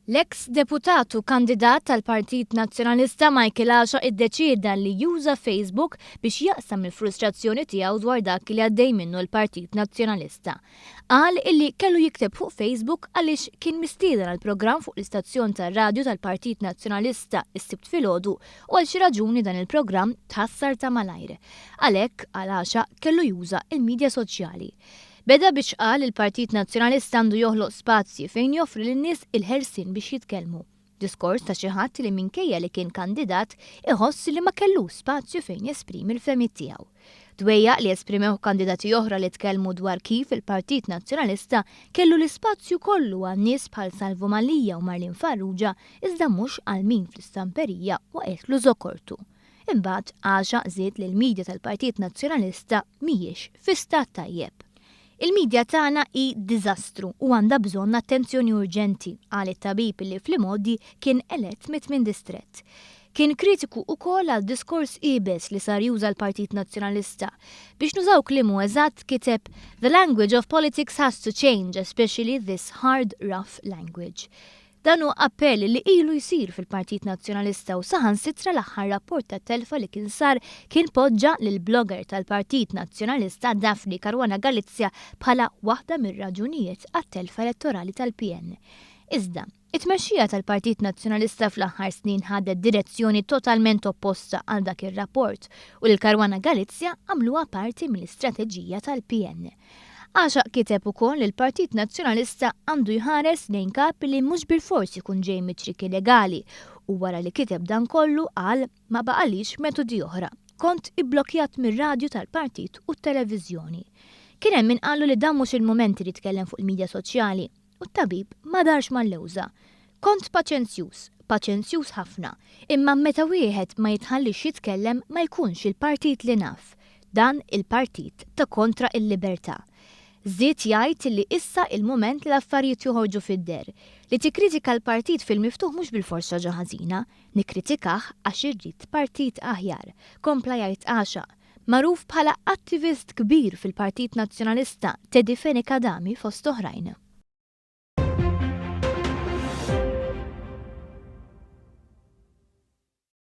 L-eks deputat u kandidat tal-Partit Nazzjonalista Michael Għaxaq iddeċieda li juża Facebook biex jaqsam il-frustrazzjoni tiegħu dwar dak li għaddej minnu l-Partit Nazzjonalista. Qal illi kellu jikteb fuq Facebook għaliex kien mistieden għal programm fuq l-istazzjon tar-radju tal-Partit Nazzjonalista s-Sibt filgħodu u għal xi raġuni dan il-programm tħassar ta' malajr. Għalhekk, qal Għaxaq, kellu juża l-midja soċjali. Beda biex qal li l-Partit Nazzjonalista għandu joħloq spazji fejn joffri lin-nies il-ħelsien biex jitkellmu. Diskors ta' xi ħadd li minkejja li kien kandidat iħoss li ma kellux spazju fejn jesprimi l-fehmiet tiegħu. Dwejjaq li esprimew kandidati oħra li tkellmu dwar kif il-Partit Nazzjonalista kellu l-ispazju kollu għal nies bħal Salvu Mallia u Marlene Farrugia iżda mhux għal min fl-istamperija waqgħetlu żokortu. Imbagħad Għaxaq żied li l-media tal-Partit Nazzjonalista mhijiex fi stat tajjeb. Il-media tagħna hi diżastru u għandha bżonn attenzjoni urġenti, qal it-tabib li fl-imgħoddi kien elett mit-tmien distrett. Kien kritiku ukoll għal diskors iebes li sar juża l-Partit Nazzjonalista. Biex nużaw kliemu eżatt kiteb, The language of politics has to change, especially this hard, rough language. Dan hu appell li ilu jsir fil-Partit Nazzjonalista u saħansitra l-aħħar rapport tat-telfa li kien sar kien poġġa lill-blogger tal-Partit Nazzjonalista Daphne Caruana Galizia bħala waħda mir-raġunijiet għat-telfa elettorali tal-PN. Iżda, it-tmexxija tal-Partit Nazzjonalista fl-aħħar snin ħadet direzzjoni totalment opposta għal dak ir-rapport u lil Caruana Galizia għamluha parti mill-istrateġija tal-PN. Għaxaq kiteb ukoll li l-Partit Nazzjonalista għandu jħares lejn kap li mhux bilfors ikun ġej mit-triq illegali u wara li kiteb dan kollu qal ma baqalix metodi oħra. Kont ibblokkjat mir-radju tal-partit u t-televiżjoni. Kien hemm min qallu li dan mhux il-mument li jitkellem fuq il-midja soċjali u t-tabib ma darx mal-lewża. Kont paċenzjuż, paċenzjuż ħafna, imma meta wieħed ma jitħallix jitkellem ma jkunx il-partit li naf. Dan il-partit ta' kontra il-libertà. Żied jgħid li issa il-mument li l-affarijiet joħorġu fid-deher. Li tikkritika l-partit fil-miftuħ mhux bilfors ħaġa ħażina, nikkritikah għax irrid partit aħjar, kompla jgħid Għaxaq, magħruf bħala attivist kbir fil-Partit Nazzjonalista, Teddy Fenech Adami fost oħrajn.